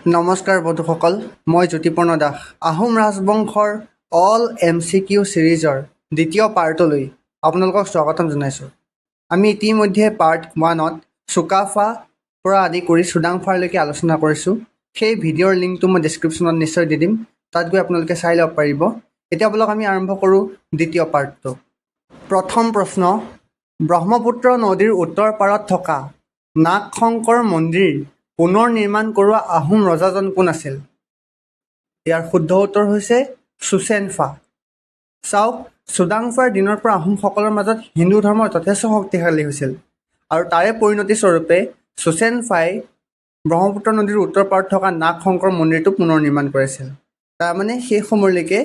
নমস্কাৰ বন্ধুসকল, মই জ্যোতিপৰ্ণ দাস। আহোম ৰাজবংশৰ অল এমচিকিউ ছিৰিজৰ দ্বিতীয় পাৰ্টলৈ আপোনালোকক স্বাগতম জনাইছোঁ। আমি ইতিমধ্যে পাৰ্ট ওৱানত চুকাফা পৰা আদি কৰি চুডাংফাৰলৈকে আলোচনা কৰিছোঁ। সেই ভিডিঅ'ৰ লিংকটো মই ডিছক্ৰিপশ্যনত নিশ্চয় দি দিম, তাত গৈ আপোনালোকে চাই ল'ব পাৰিব। এতিয়া ব'লক আমি আৰম্ভ কৰোঁ দ্বিতীয় পাৰ্টটো। প্ৰথম প্ৰশ্ন, ব্ৰহ্মপুত্ৰ নদীৰ উত্তৰ পাৰত থকা নাগশংকৰ মন্দিৰ পুনৰ নিৰ্মাণ কৰোৱা আহোম ৰজাজন কোন আছিল? ইয়াৰ শুদ্ধ উত্তৰ হৈছে চুচেনফা। চাওক, চুডাংফাৰ দিনৰ পৰা আহোমসকলৰ মাজত হিন্দু ধৰ্ম যথেষ্ট শক্তিশালী হৈছিল আৰু তাৰে পৰিণতিস্বৰূপে চুচেনফাই ব্ৰহ্মপুত্ৰ নদীৰ উত্তৰ পাৰত থকা নাগশংকৰ মন্দিৰটো পুনৰ নিৰ্মাণ কৰিছিল। তাৰমানে সেই সময়লৈকে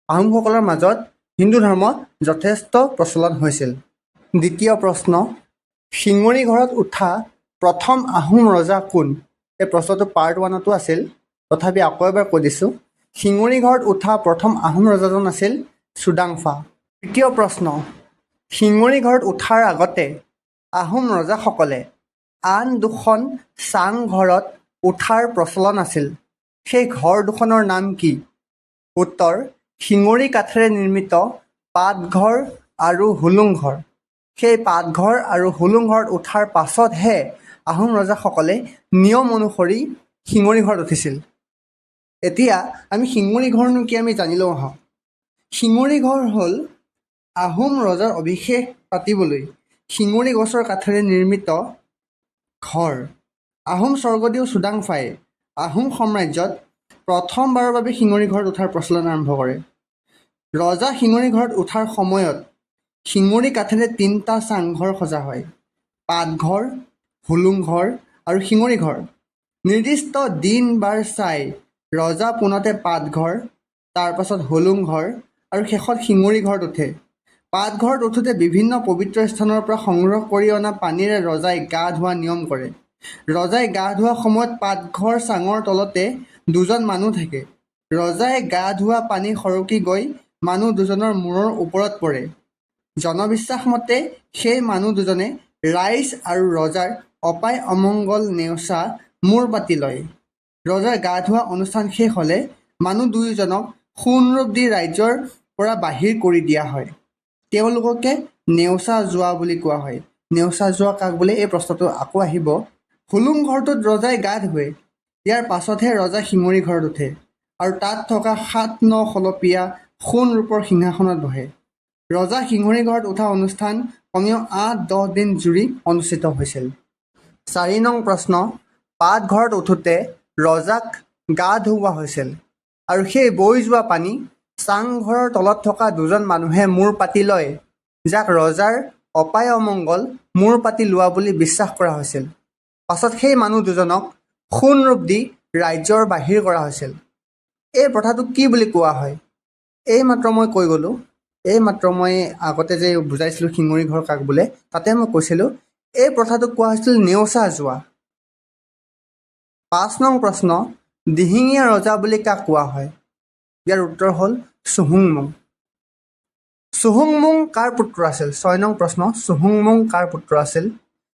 আহোমসকলৰ মাজত হিন্দু ধৰ্ম যথেষ্ট প্ৰচলন হৈছিল। দ্বিতীয় প্ৰশ্ন, শিঙৰি ঘৰত উঠা প্ৰথম আহোম ৰজা কোন? এই প্ৰশ্নটো পাৰ্ট ওৱানতো আছিল, তথাপি আকৌ এবাৰ কৈ দিছোঁ। শিঙৰি ঘৰত উঠা প্ৰথম আহোম ৰজাজন আছিল চুডাংফা। তৃতীয় প্ৰশ্ন, শিঙৰি ঘৰত উঠাৰ আগতে আহোম ৰজাসকলে আন দুখন চাংঘৰত উঠাৰ প্ৰচলন আছিল, সেই ঘৰ দুখনৰ নাম কি? উত্তৰ, শিঙৰি কাঠেৰে নিৰ্মিত পাতঘৰ আৰু হুলুংঘৰ। সেই পাতঘৰ আৰু হুলুংঘৰত উঠাৰ পাছতহে আহোম ৰজাসকলে নিয়ম অনুসৰি শিঙৰি ঘৰত উঠিছিল। এতিয়া আমি শিঙৰি ঘৰনো কি আমি জানি লওঁ আহক। শিঙৰি ঘৰ হ'ল আহোম ৰজাৰ অভিষেক পাতিবলৈ শিঙৰি গছৰ কাঠেৰে নিৰ্মিত ঘৰ। আহোম স্বৰ্গদেউ চুডাংফাই আহোম সাম্ৰাজ্যত প্ৰথমবাৰৰ বাবে শিঙৰি ঘৰত উঠাৰ প্ৰচলন আৰম্ভ কৰে। ৰজা শিঙৰি ঘৰত উঠাৰ সময়ত শিঙৰি কাঠেৰে তিনিটা চাংঘৰ সজা হয়, পাতঘৰ, হুলুংঘৰ আৰু শিঙৰি ঘৰ। নিৰ্দিষ্ট দিন বাৰ চাই ৰজা পোনতে পাতঘৰ, তাৰ পাছত হুলুংঘৰ আৰু শেষত শিঙৰি ঘৰত উঠে। পাতঘৰত উঠোঁতে বিভিন্ন পবিত্ৰ স্থানৰ পৰা সংগ্ৰহ কৰি অনা পানীৰে ৰজাই গা ধোৱা নিয়ম কৰে। ৰজাই গা ধোৱা সময়ত পাতঘৰ চাঙৰ তলতে দুজন মানুহ থাকে। ৰজাই গা ধোৱা পানী সৰকি গৈ মানুহ দুজনৰ মূৰৰ ওপৰত পৰে। জনবিশ্বাস মতে সেই মানুহ দুজনে ৰাইজ আৰু ৰজাৰ অপায় অমংগল নেওচা মূৰ পাতি লয়। ৰজাৰ গা ধোৱা অনুষ্ঠান শেষ হ'লে মানুহ দুয়োজনক সোণৰূপ দি ৰাজ্যৰ পৰা বাহিৰ কৰি দিয়া হয়। তেওঁলোককে নেওচা যোৱা বুলি কোৱা হয়। নেওচা যোৱা কাক বোলে, এই প্ৰশ্নটো আকৌ আহিব। হুলুং ঘৰটোত ৰজাই গা ধুৱে, ইয়াৰ পাছতহে ৰজা শিঙৰি ঘৰত উঠে আৰু তাত থকা 7-9 খলপীয়া সোণ ৰূপৰ সিংহাসনত বহে। ৰজা শিঙৰি ঘৰত উঠা অনুষ্ঠান কমেও 8-10 দিন জুৰি অনুষ্ঠিত হৈছিল। 4 নং প্ৰশ্ন, পাতঘৰত উঠোঁতে ৰজাক গা ধুওৱা হৈছিল আৰু সেই বৈ যোৱা পানী চাংঘৰৰ তলত থকা দুজন মানুহে মূৰ পাতি লয়, যাক ৰজাৰ অপায় অমংগল মূৰ পাতি লোৱা বুলি বিশ্বাস কৰা হৈছিল। পাছত সেই মানুহ দুজনক সোণ ৰূপ দি ৰাজ্যৰ বাহিৰ কৰা হৈছিল। এই প্ৰথাটোক কি বুলি কোৱা হয়? এইমাত্ৰ মই কৈ গ'লোঁ, এইমাত্ৰ মই আগতে যে বুজাইছিলোঁ শিঙৰি ঘৰ কাক বোলে, তাতে মই কৈছিলোঁ এই প্ৰথাটোক কোৱা হৈছিল নেওচা যোৱা। 5 নং প্ৰশ্ন, দিহিঙীয়া ৰজা বুলি কাক কোৱা হয়? ইয়াৰ উত্তৰ হ'ল চুহুংমুং। চুহুংমুং কাৰ পুত্ৰ আছিল? 6 নং প্ৰশ্ন, চুহুংমুং কাৰ পুত্ৰ আছিল?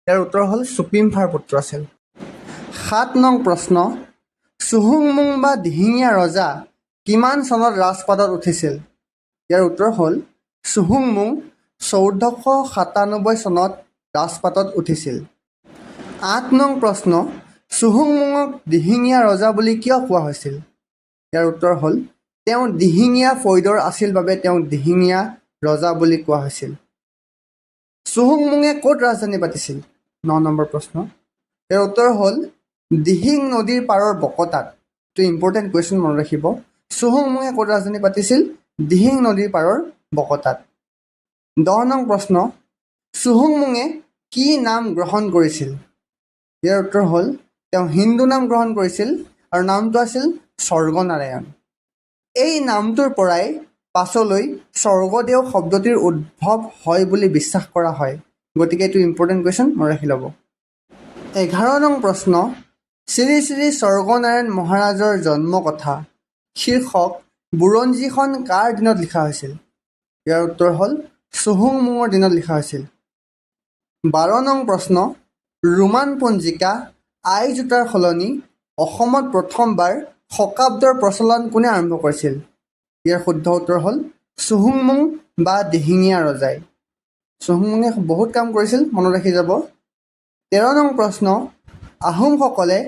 ইয়াৰ উত্তৰ হ'ল চুপিমফাৰ পুত্ৰ আছিল। 7 নং প্ৰশ্ন, চুহুংমুং বা দিহিঙীয়া ৰজা কিমান চনত ৰাজপাটত উঠিছিল? ইয়াৰ উত্তৰ হ'ল চুহুংমুং 1497 চনত ৰাজপাটত উঠিছিল। 8 নং প্ৰশ্ন, চুহুংমুঙক দিহিঙীয়া ৰজা বুলি কিয় কোৱা হৈছিল? ইয়াৰ উত্তৰ হ'ল তেওঁ দিহিঙীয়া ফৈদৰ আছিল বাবে তেওঁক দিহিঙীয়া ৰজা বুলি কোৱা হৈছিল। চুহুংমুঙে ক'ত ৰাজধানী পাতিছিল? 9 নম্বৰ প্ৰশ্ন, ইয়াৰ উত্তৰ হ'ল দিহিং নদীৰ পাৰৰ বকতাত। এইটো ইম্পৰ্টেণ্ট কুৱেশ্যন, মনত ৰাখিব। চুহুংমুঙে ক'ত ৰাজধানী পাতিছিল? দিহিং নদীৰ পাৰৰ বকতাত। 10 নং প্ৰশ্ন, চুহুংমুঙে কি নাম গ্ৰহণ কৰিছিল? ইয়াৰ উত্তৰ হ'ল তেওঁ হিন্দু নাম গ্ৰহণ কৰিছিল আৰু নামটো আছিল স্বৰ্গনাৰায়ণ। এই নামটোৰ পৰাই পাছলৈ স্বৰ্গদেউ শব্দটিৰ উদ্ভৱ হয় বুলি বিশ্বাস কৰা হয়। গতিকে এইটো ইম্পৰ্টেণ্ট কুৱেশ্যন, মনত ৰাখি ল'ব। 11 নং প্ৰশ্ন, শ্ৰী শ্ৰী স্বৰ্গনাৰায়ণ মহাৰাজৰ জন্ম কথা শীৰ্ষক বুৰঞ্জীখন কাৰ দিনত লিখা হৈছিল? ইয়াৰ উত্তৰ হ'ল চুহুংমুঙৰ দিনত লিখা হৈছিল। 12 নং প্ৰশ্ন, ৰোমান পঞ্জিকা আই জোতাৰ সলনি অসমত প্ৰথমবাৰ শকাব্দৰ প্ৰচলন কোনে আৰম্ভ কৰিছিল? ইয়াৰ শুদ্ধ উত্তৰ হ'ল চুহুংমুং বা দিহিঙীয়া ৰজাই। চুহুংমুঙে বহুত কাম কৰিছিল, মনত ৰাখি যাব। 13 নং প্ৰশ্ন, আহোমসকলে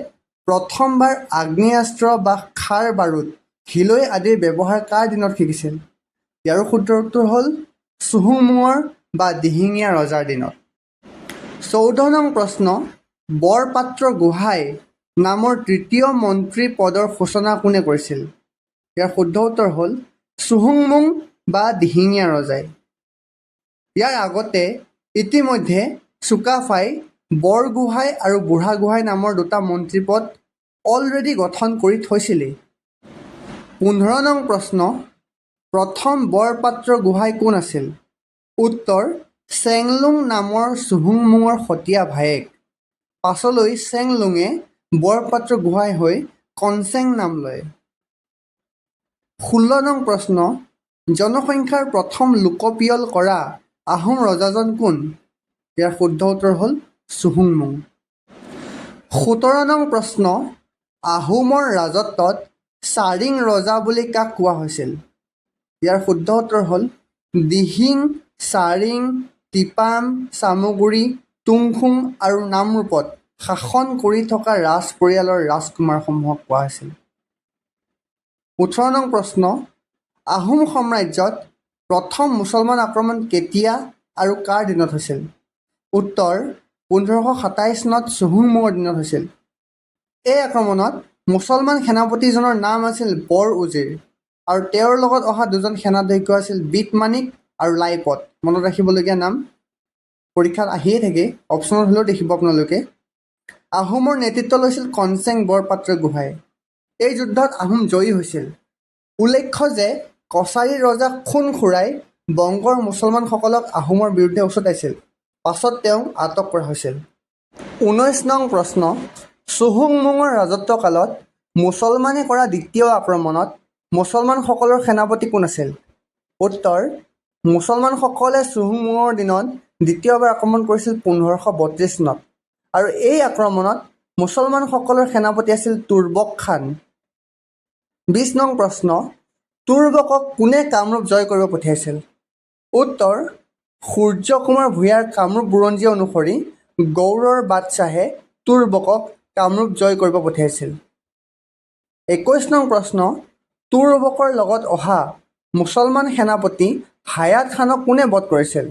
প্ৰথমবাৰ আগ্নেয়াস্ত্ৰ বা খাৰ বাৰুদ, হিলৈ আদিৰ ব্যৱহাৰ কাৰ দিনত শিকিছিল? ইয়াৰো শুদ্ধ উত্তৰ হ'ল চুহুংমুঙৰ বা দিহিঙীয়া ৰজাৰ দিনত। 14 নং প্ৰশ্ন, বৰপাত্ৰ গোহাঁই নামৰ তৃতীয় মন্ত্ৰী পদৰ সূচনা কোনে কৰিছিল? ইয়াৰ শুদ্ধ উত্তৰ হ'ল চুহুংমুং বা দিহিঙীয়া ৰজাই। ইয়াৰ আগতে ইতিমধ্যে চুকাফাই বৰগোহাঁই আৰু বুঢ়াগোহাঁই নামৰ দুটা মন্ত্ৰীপদ অলৰেডি গঠন কৰি থৈছিলেই। 15 নং প্ৰশ্ন, প্ৰথম বৰপাত্ৰ গোহাঁই কোন আছিল? উত্তৰ, চেংলুং নামৰ চুহুংমুঙৰ সতীয়া ভায়েক। পাছলৈ চেংলুঙে বৰপাত্ৰ গোহাঁই হৈ কনচেং নাম লয়। 16 নং প্ৰশ্ন, জনসংখ্যাৰ প্ৰথম লোকপিয়ল কৰা আহোম ৰজাজন কোন? ইয়াৰ শুদ্ধ উত্তৰ হ'ল চুহুংমুং। 17 নং প্ৰশ্ন, আহোমৰ ৰাজত্বত চাৰিং ৰজা বুলি কাক কোৱা হৈছিল? ইয়াৰ শুদ্ধ উত্তৰ হ'ল দিহিং, চাৰিং, টিপাম, চামগুৰি, তুংখুং আৰু নামৰূপত শাসন কৰি থকা ৰাজ পৰিয়ালৰ ৰাজকুমাৰসমূহক কোৱা হৈছিল। 18 নং প্ৰশ্ন, আহোম সাম্ৰাজ্যত প্ৰথম মুছলমান আক্ৰমণ কেতিয়া আৰু কাৰ দিনত হৈছিল? উত্তৰ, 1527 চনত চুহুংমুঙৰ দিনত হৈছিল। এই আক্ৰমণত মুছলমান সেনাপতিজনৰ নাম আছিল বৰ উজিৰ আৰু তেওঁৰ লগত অহা দুজন সেনাধ্যক্ষ আছিল বিতমানিক আৰু লাইপত। মনত ৰাখিবলগীয়া নাম, পৰীক্ষাত আহিয়ে থাকে, অপশ্যনত হ'লেও দেখিব আপোনালোকে। আহোমৰ নেতৃত্ব লৈছিল কনচেং বৰপাত্ৰ গোহাঁয়ে। এই যুদ্ধত আহোম জয়ী হৈছিল। উল্লেখ্য যে কছাৰী ৰজা খুনখুৰাই বংগৰ মুছলমানসকলক আহোমৰ বিৰুদ্ধে উচটাইছিল। পাছত তেওঁক আটক কৰা হৈছিল। 19 নং প্ৰশ্ন, চুহুংমুঙৰ ৰাজত্বকালত মুছলমানে কৰা দ্বিতীয় আক্ৰমণত মুছলমানসকলৰ সেনাপতি কোন আছিল? উত্তৰ, মুছলমানসকলে চুহুংমুঙৰ দিনত দ্বিতীয়বাৰ আক্ৰমণ কৰিছিল 1532 চনত আৰু এই আক্ৰমণত মুছলমানসকলৰ সেনাপতি আছিল তুৰ্বক খান। 20 নং প্ৰশ্ন, তুৰ্বকক কোনে কামৰূপ জয় কৰিব পঠিয়াইছিল? উত্তৰ, সূৰ্যকুমাৰ ভূঞাৰ কামৰূপ বুৰঞ্জী অনুসৰি গৌড়ৰ বাদশ্বাহে তুৰ্বকক কামৰূপ জয় কৰিব পঠিয়াইছিল। 21 নং প্ৰশ্ন, তুৰ্বকৰ লগত অহা মুছলমান সেনাপতি হায়াত খানক কোনে বধ কৰিছিল?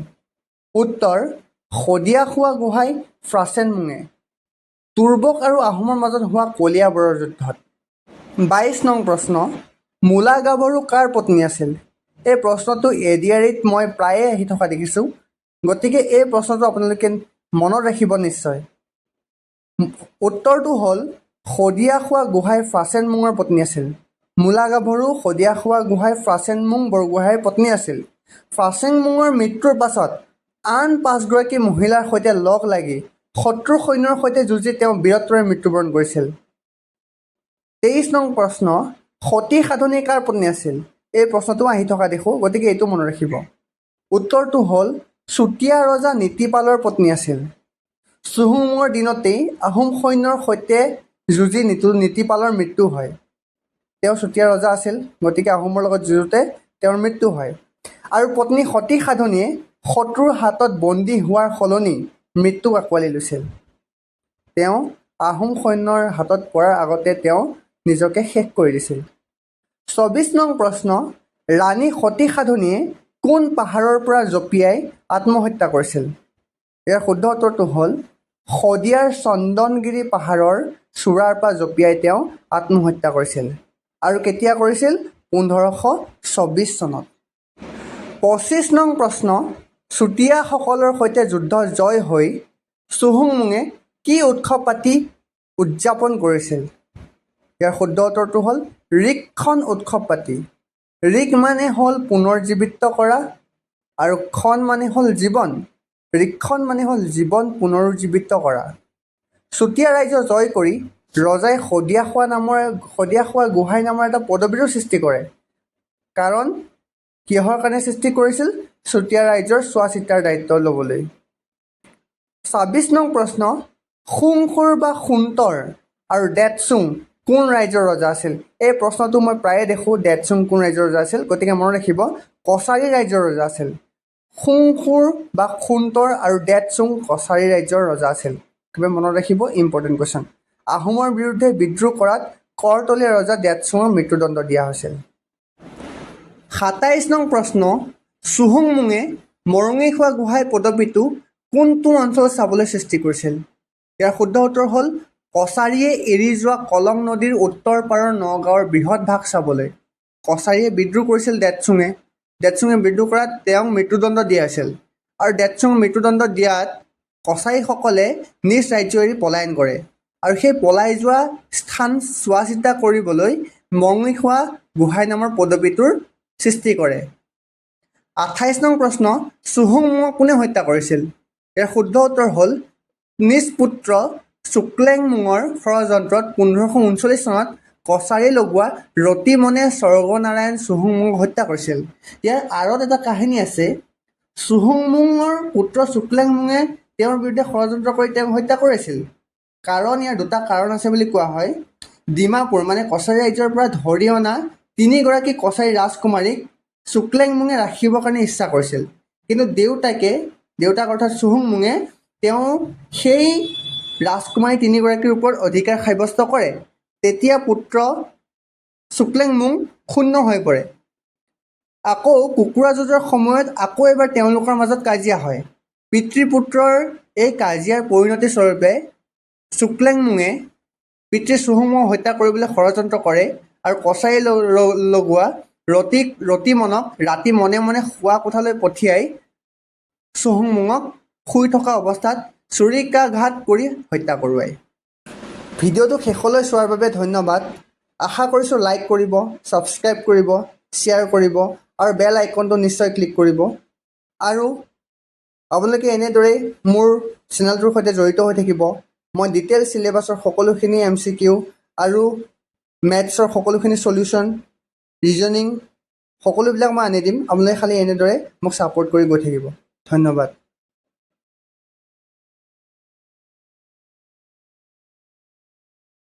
উত্তৰ, শদিয়াখোৱা গোহাঁই ফ্ৰাচেনমুঙে, তুৰ্বক আৰু আহোমৰ মাজত হোৱা কলিয়াবৰৰ যুদ্ধত। 22 নং প্ৰশ্ন, মূলা গাভৰু কাৰ পত্নী আছিল? এই প্ৰশ্নটো এ ডি আৰ ইত মই প্ৰায়ে আহি থকা দেখিছোঁ, গতিকে এই প্ৰশ্নটো আপোনালোকে মনত ৰাখিব নিশ্চয়। উত্তৰটো হ'ল শদিয়াখোৱা গোহাঁই ফ্ৰাচেনমুঙৰ পত্নী আছিল। মূলা গাভৰু শদিয়াখোৱা গোহাঁই ফ্ৰাচেনমুং বৰগোহাঁইৰ পত্নী আছিল। ফ্ৰাচেংমুঙৰ মৃত্যুৰ পাছত আন পাঁচগৰাকী মহিলাৰ সৈতে লগ লাগি শত্ৰু সৈন্যৰ সৈতে যুঁজি তেওঁ বীৰত্বৰে মৃত্যুবৰণ কৰিছিল। 23 নং প্ৰশ্ন, সতী সাধনী কাৰ পত্নী আছিল? এই প্ৰশ্নটো আহি থকা দেখোঁ, গতিকে এইটো মনত ৰাখিব। উত্তৰটো হ'ল চুতীয়া ৰজা নীতিপালৰ পত্নী আছিল। চুহুংমুঙৰ দিনতেই আহোম সৈন্যৰ সৈতে যুঁজি নীতিপালৰ মৃত্যু হয়। তেওঁ চুতীয়া ৰজা আছিল, গতিকে আহোমৰ লগত যুঁজোতে তেওঁৰ মৃত্যু হয় আৰু পত্নী সতী সাধনীয়ে শত্ৰুৰ হাতত বন্দী হোৱাৰ সলনি মৃত্যুক আঁকোৱালি লৈছিল। তেওঁ আহোম সৈন্যৰ হাতত পৰাৰ আগতে তেওঁ নিজকে শেষ কৰি দিছিল। 24 নং প্ৰশ্ন, ৰাণী সতী সাধনীয়ে কোন পাহাৰৰ পৰা জঁপিয়াই আত্মহত্যা কৰিছিল? ইয়াৰ শুদ্ধ উত্তৰটো হ'ল শদিয়াৰ চন্দনগিৰি পাহাৰৰ চূড়াৰ পৰা জঁপিয়াই তেওঁ আত্মহত্যা কৰিছিল। আৰু কেতিয়া কৰিছিল? 1524 চনত। 25 নং প্ৰশ্ন, চুতীয়াসকলৰ সৈতে যুদ্ধ জয় হৈ চুহুংমুঙে কি উৎসৱ পাতি উদযাপন কৰিছিল? ইয়াৰ শুদ্ধ উত্তৰটো হ'ল ঋকখন উৎসৱ পাতি। ঋক মানে হ'ল পুনৰ্জীৱিত কৰা আৰু খন মানে হ'ল জীৱন। ঋকখন মানে হ'ল জীৱন পুনৰুজ্জীৱিত কৰা। চুতীয়া ৰাজ্য জয় কৰি ৰজাই শদিয়াখোৱা গোহাঁই নামৰ এটা পদবীৰো সৃষ্টি কৰে। কাৰণ কিহৰ কাৰণে সৃষ্টি কৰিছিল? চুতীয়া ৰাজ্যৰ চোৱা চিতাৰ দায়িত্ব ল'বলৈ। 26 নং প্ৰশ্ন, সোংসুৰ বা সোণতৰ আৰু ডেটচুং কোন ৰাজ্যৰ ৰজা আছিল? এই প্ৰশ্নটো মই প্ৰায়ে দেখোঁ, ডেটচুং কোন ৰাজ্যৰ ৰজা আছিল। গতিকে মনত ৰাখিব, কছাৰী ৰাজ্যৰ ৰজা আছিল। খুংখুৰ বা খুন্তৰ আৰু ডেটচুং কছাৰী ৰাজ্যৰ ৰজা আছিল। একেবাৰে মনত ৰাখিব, ইম্পৰ্টেণ্ট কুৱেশ্যন। আহোমৰ বিৰুদ্ধে বিদ্ৰোহ কৰাত কৰতলীয়া ৰজা ডেটচুঙক মৃত্যুদণ্ড দিয়া হৈছিল। 27 নং প্ৰশ্ন, চুহুংমুঙে মৰঙীখোৱা গোহাঁই পদবীটো কোনটো অঞ্চলত চাবলৈ সৃষ্টি কৰিছিল? ইয়াৰ শুদ্ধ উত্তৰ হ'ল কছাৰীয়ে এৰি যোৱা কলং নদীৰ উত্তৰ পাৰৰ নগাঁৱৰ বৃহৎ ভাগ চাবলৈ। কছাৰীয়ে বিদ্ৰোহ কৰিছিল ডেটচুঙে। ডেটচুঙে বিদ্ৰোহ কৰাত তেওঁক মৃত্যুদণ্ড দিয়া হৈছিল আৰু ডেটচুঙ মৃত্যুদণ্ড দিয়াত কছাৰীসকলে নিজ ৰাজ্য এৰি পলায়ন কৰে আৰু সেই পলাই যোৱা স্থান চোৱা চিতা কৰিবলৈ মৰঙীখোৱা গোহাঁই নামৰ পদবীটোৰ সৃষ্টি কৰে। 28 নং প্ৰশ্ন, চুহুংমুঙক কোনে হত্যা কৰিছিল? ইয়াৰ শুদ্ধ উত্তৰ হ'ল নিজ পুত্ৰ চুক্লেংমুঙৰ ষড়যন্ত্ৰত 1539 চনত কছাৰী লগোৱা ৰতিমনে স্বৰ্গনাৰায়ণ চুহুংমুঙক হত্যা কৰিছিল। ইয়াৰ আঁৰত এটা কাহিনী আছে। চুহুংমুঙৰ পুত্ৰ চুক্লেংমুঙে তেওঁৰ বিৰুদ্ধে ষড়যন্ত্ৰ কৰি তেওঁক হত্যা কৰিছিল। কাৰণ ইয়াৰ দুটা কাৰণ আছে বুলি কোৱা হয়। ডিমাপুৰ মানে কছাৰী ৰাজ্যৰ পৰা ধৰি অনা তিনিগৰাকী কছাৰী ৰাজকুমাৰীক চুক্লেংমুঙে ৰাখিবৰ কাৰণে ইচ্ছা কৰিছিল, কিন্তু দেউতাক অৰ্থাৎ চুহুংমুঙে তেওঁ সেই ৰাজকুমাৰী তিনিগৰাকীৰ ওপৰত অধিকাৰ সাব্যস্ত কৰে। তেতিয়া পুত্ৰ চুক্লেংমুং ক্ষুণ্ণ হৈ পৰে। আকৌ কুকুৰা যুঁজৰ সময়ত আকৌ এবাৰ তেওঁলোকৰ মাজত কাজিয়া হয়। পিতৃ পুত্ৰৰ এই কাজিয়াৰ পৰিণতি স্বৰূপে চুক্লেংমুঙে পিতৃ চুহুংমুঙক হত্যা কৰিবলৈ ষড়যন্ত্ৰ কৰে আৰু কছাৰী লগোৱা ৰতিমনক ৰাতি মনে মনে শোৱা কোঠালৈ পঠিয়াই চুহুংমুঙক শুই থকা অৱস্থাত ছুৰিকাঘাত কৰি হত্যা কৰোৱায়। ভিডিঅ'টো শেষলৈ চোৱাৰ বাবে ধন্যবাদ। আশা কৰিছোঁ লাইক কৰিব, ছাবস্ক্ৰাইব কৰিব, শ্বেয়াৰ কৰিব আৰু বেল আইকনটো নিশ্চয় ক্লিক কৰিব আৰু আপোনালোকে এনেদৰেই মোৰ চেনেলটোৰ সৈতে জড়িত হৈ থাকিব। মই ডিটেইল চিলেবাছৰ সকলোখিনি MCQ আৰু মেথছৰ সকলোখিনি চলিউশ্যন, ৰিজনিং সকলোবিলাক মই আনি দিম। আপোনালোকে খালি এনেদৰে মোক ছাপোৰ্ট কৰি গৈ থাকিব। ধন্যবাদ।